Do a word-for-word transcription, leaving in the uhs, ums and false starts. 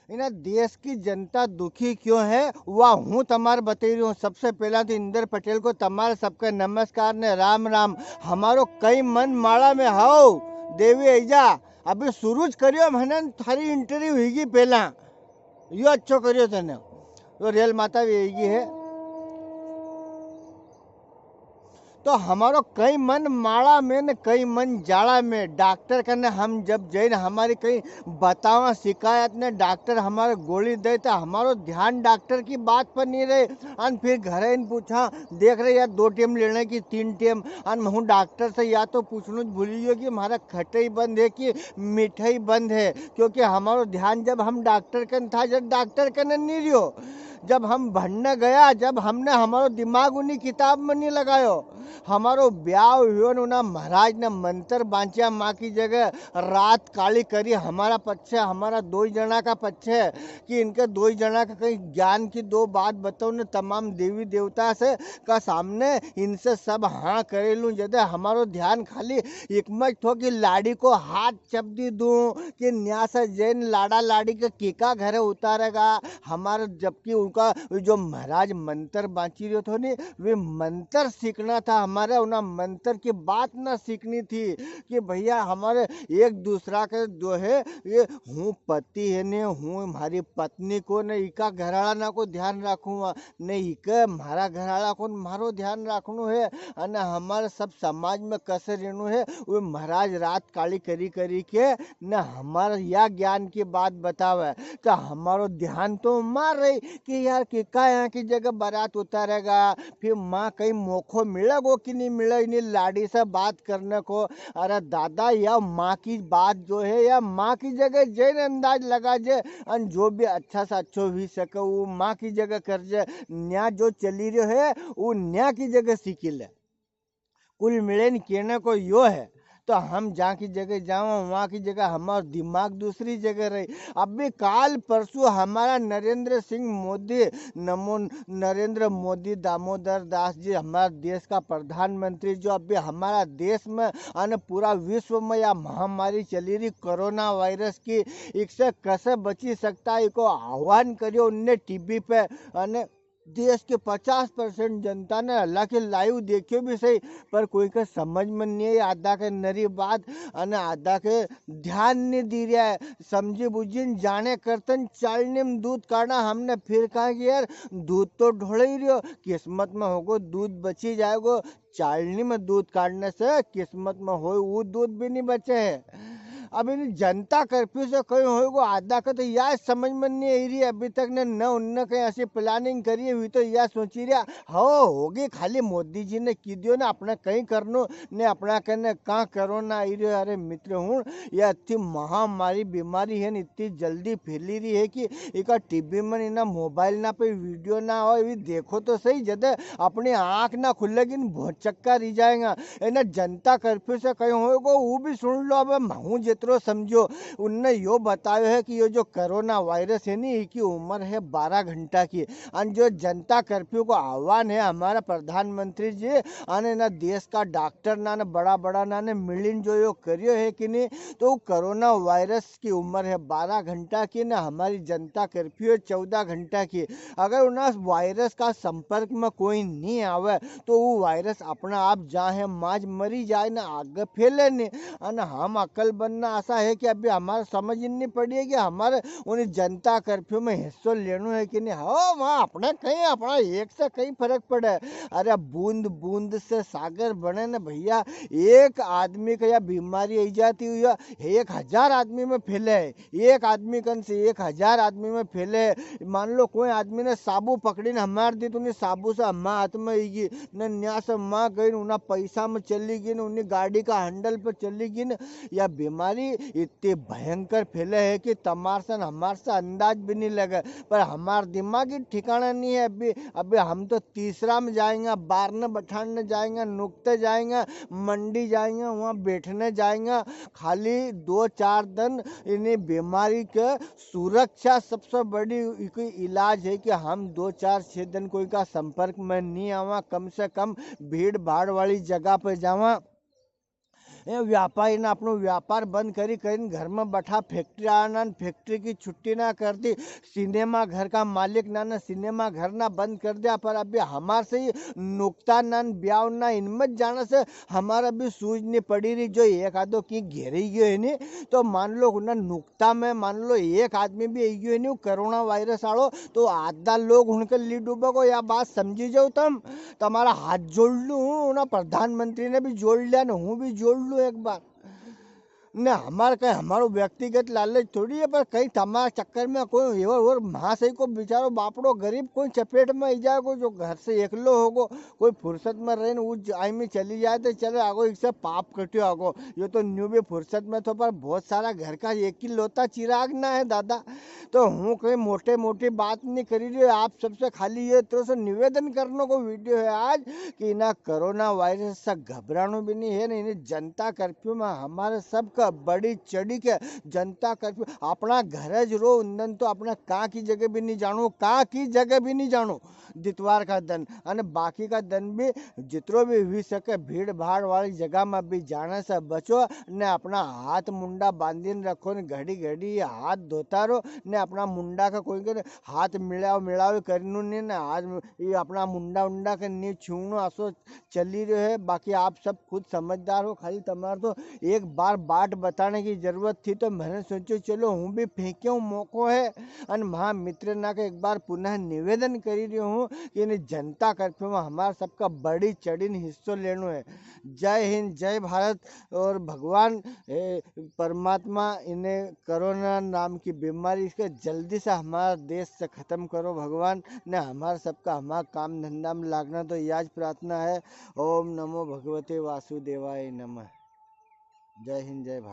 इना देश की जनता दुखी क्यों है, वा हूँ तमारे बतई रही हूँ। सबसे पहला तो इंदर पटेल को तमारे सबका नमस्कार ने राम राम। हमारो कई मन माड़ा में हाओ, देवी ऐजा, अभी शुरू ज करियो, म्हने थारी interview हीगी पहला, यो अच्छो करियो तने। तो रेल माता भी हीगी है। तो हमारो कई मन माड़ा में ने कई मन जाड़ा में। डॉक्टर कने हम जब जइन हमारी कई बतावा शिकायत ने डॉक्टर हमारे गोली दे, तो हमारो ध्यान डॉक्टर की बात पर नहीं रहे। अन फिर घरे इन पूछा, देख रहे यार, दो टेम लेने की तीन टेम। अन हूँ डॉक्टर से या तो पूछणू ज भूली गयो कि हमारा खटई बंद है कि मिठाई बंद है, क्योंकि हमारो ध्यान जब हम डॉक्टर कन था, जब डॉक्टर कने नहीं रियो। जब हम भणने गया, जब हमने हमारो दिमाग उनी किताब में नहीं लगायो, हमारो ब्याव हुयो ने उना महाराज ने मंत्र बांचिया माँ की जगह, रात काली करी हमारा पच्छे, हमारा दो ही जणा का पच्छे, कि इनके दो ही जणा का कई ज्ञान की दो बात बताओ ने तमाम देवी देवता से का सामने इनसे सब हाँ करे लूं। जदे हमारो ध्यान खाली इकमज थो कि लाड़ी को हाथ चपदी दूं कि न्या से जइन लाड़ा लाड़ी के केका घरे उतारेगा हमारे, जबकि उनका जो महाराज मंत्र बांची रह्यो थो ने, वे मंत्र सीखना था हमारे, उना मंत्र की बात ना सीखनी थी कि भैया हमारे एक दूसरा के जो है, ये हूँ पति है ने, हूँ हमारी पत्नी को ने, इका घराला ना को ध्यान राखूंगा, ने इके म्हारा घराला को ने म्हारो ध्यान राखणो है, अने हमारे सब समाज में कसे रहणो है, वो महाराज रात काली करी करी के ने हमारा या ज्ञान की बात बतावे, तो हमारो ध्यान तो मार रही कि यार कि का यहाँ की जगह बारात उतारेगा, फिर माँ कई मौको मिलेगो कि नहीं मिले इन्हीं लाड़ी से बात करने को। अरे दादा, या माँ की बात जो है, या माँ की जगह जैन अंदाज लगा जे, अन जो भी अच्छा से अच्छो हुई सके, वो माँ की जगह कर जे। न्या जो चली रह्यो है, वो न्या की जगह सीखी ले। कुल मिले न कहने को यो है, तो हम जहाँ की जगह जावा, वहाँ की जगह हमारा दिमाग दूसरी जगह रही। अभी काल परसों हमारा नरेंद्र सिंह मोदी, नमो नरेंद्र मोदी दामोदर दास जी, हमारा देश का प्रधानमंत्री, जो अभी हमारा देश में अने पूरा विश्व में या महामारी चली रही कोरोना वायरस की, इकसे कसे बची सकता है, इको आह्वान करियो उनने टीवी पे। अने देश के पचास परसेंट जनता ने हालांकि लाइव देखियो भी सही, पर कोई के समझ में नहीं आई, आधा के नरी बात अने आधा के ध्यान नहीं दी रहा है। समझी बुझी न जाने करतन चालनी में दूध काढ़ा हमने फिर कहा कि यार, दूध तो ढोले ही रह्यो, किस्मत में होगो दूध बची जाएगो, चालनी में दूध काढ़ने से किस्मत में होय वो दूध भी नहीं बचे है। अब इन जनता कर्फ्यू से कहीं होएगो आधा का तो या समझ में नहीं आई रही अभी तक ने, न उनने कहीं ऐसी प्लानिंग करी हुई तो या सोची रहा हो होगी खाली मोदी जी ने की दियो ना अपना कहीं करनो ने अपना कहने कहाँ करो ना आई रही। अरे मित्र हूँ, ये अति महामारी बीमारी है न इतनी जल्दी फैली रही है कि इका टीवी में इना मोबाइल ना पे वीडियो ना हो, ये देखो तो सही, जदे अपनी आँख ना खुलेगी न भौचक्का रही जाएगा। इना जनता कर्फ्यू से कहीं होएगो, वो भी सुन लो। अब हूँ जितरो समझो, उनने यो बतायो है कि यो जो कोरोना वायरस है नी, इकी उम्र है बारह घंटा की। अन जो जनता कर्फ्यू को आह्वान है हमारा प्रधानमंत्री जी, अन इना देश का डॉक्टर ना ने बड़ा बड़ा ना ने मिलिन जो यो करियो है कि नी, तो कोरोना वायरस की उम्र है बारह घंटा की ना, हमारी जनता कर्फ्यू है चौदह घंटा की। अगर उना वायरस का संपर्क में कोई नहीं आवे, तो वो वायरस अपना आप जहाँ है माज मरी जाए ना, आगे फैले नहीं। अन हम अकलमंद ना असा है कि अभी हमारे समझ ही नहीं पड़ी है कि हमारे उन जनता कर्फ्यू में हिस्सो लेनो है कि नहीं। हाँ, वहाँ अपने कहीं, अपना एक से कहीं फर्क पड़े। अरे, बूंद बूंद से सागर बने न भैया। एक आदमी का या बीमारी आई जाती हुई है, एक हजार आदमी में फैले है। एक आदमी कन से एक हजार आदमी में फैले। मान लो कोई आदमी ने साबू पकड़ी ने हमार दी, तो उन्हीं साबू से हमार हाथ में आएगी, न न्या से माँ गई, न उन्हें पैसा में चली गई, न उन्हीं गाड़ी का हैंडल पे चली गई, न या बीमारी इतनी भयंकर फैले है कि तमार से न हमार से अंदाज भी नहीं लगे। पर हमार दिमाग ही ठिकाना नहीं है। अभी, अभी हम तो तीसरा में जाएंगे, बारने बैठाने जाएंगे, नुकते जाएंगे, मंडी जाएंगे, वहाँ बैठने जाएंगे। खाली दो चार दिन इन्हीं बीमारी के सुरक्षा सबसे बड़ी इको इलाज है कि हम दो चार छह दिन कोई का संपर्क में नहीं आवा, कम से कम भीड़ भाड़ वाली जगह पे जावा। ए व्यापारी ना अपनो व्यापार बंद करी करीन घर में बैठा, फैक्ट्री आना न फैक्ट्री की छुट्टी ना कर दी, सिनेमा घर का मालिक ना, ना सिनेमा घर ना बंद कर दिया। पर अभी हमार से ही नुकता ना न ब्याव ना इनमें जाना से हमारा भी सूझ नहीं पड़ी रही। जो एक आधो की घेरे गयो है नी, तो मान लो उन्हें नुकता में मान लो एक आदमी भी आई गयो है नी कोरोना वायरस आलो, तो आधा लोग उनके ली डूबेगो। या बात समझी जाओ तम। तमारा हाथ जोड़ लूं हूँ ना, प्रधानमंत्री ने भी जोड़ लिया ना, हूँ भी जोड़ लूं एक बार। ने हमार कहीं हमारो व्यक्तिगत लालच थोड़ी है, पर कहीं तमारा चक्कर में कोई और, और महाशय को बेचारो बापड़ो गरीब कोई चपेट में आई जाए, कोई जो घर से एकलो होगो, कोई फुर्सत में रहे न, उस आई में चली जाए तो चले आगो, इससे पाप कट्यो आगो। यो तो न्यू भी फुर्सत में थो, पर बहुत सारा घर का एक ही लोता चिराग ना है दादा। तो हूँ कहीं मोटे मोटी बात नहीं करी रही, आप सबसे खाली ये तरह से निवेदन करने को वीडियो है आज कि इना कोरोना वायरस से घबरानो भी नहीं है, ना इन्हें जनता कर्फ्यू में हमारे सबका बड़ी चढ़ी के जनता कर्फ्यू, अपना घर ज रो उन दन तो अपना का की जगह भी नहीं जानो, का की जगह भी नहीं जानो दितवार का दन, अने बाकी का दन भी जितरो भी हुई सके भीड़ भाड़ वाली जगह में भी जाने से बचो, ने अपना हाथ मुंडा बांधीन रखो, ने घड़ी घड़ी हाथ धोता रहो, ने अपना मुंडा का कोई के हाथ मिलाव मिलाव करनू नहीं, ने हाथ ये अपना मुंडा उंडा के नहीं छूनो, असो चली रह्यो है। बाकी आप सब खुद समझदार हो, खाली तमारे तो एक बार बाट बताने की जरूरत थी, तो मैंने सोचो चलो हूँ भी फेंक्यो मौको है, अन म्हा मित्र ना के एक बार पुनः निवेदन करी रह्यो हूँ कि इन्हें जनता कर्फ्यू में हमारा सबका बड़ी चढ़ीन हिस्सो लेनो है। जय हिंद, जय भारत। और भगवान, ए, परमात्मा इन्हें कोरोना नाम की बीमारी इसके जल्दी से हमारा देश से खत्म करो भगवान, ने हमारा सबका हमारा काम धंधा में लागना तो याज प्रार्थना है। ओम नमो भगवते वासुदेवाय नमः। जय हिंद, जय भारत।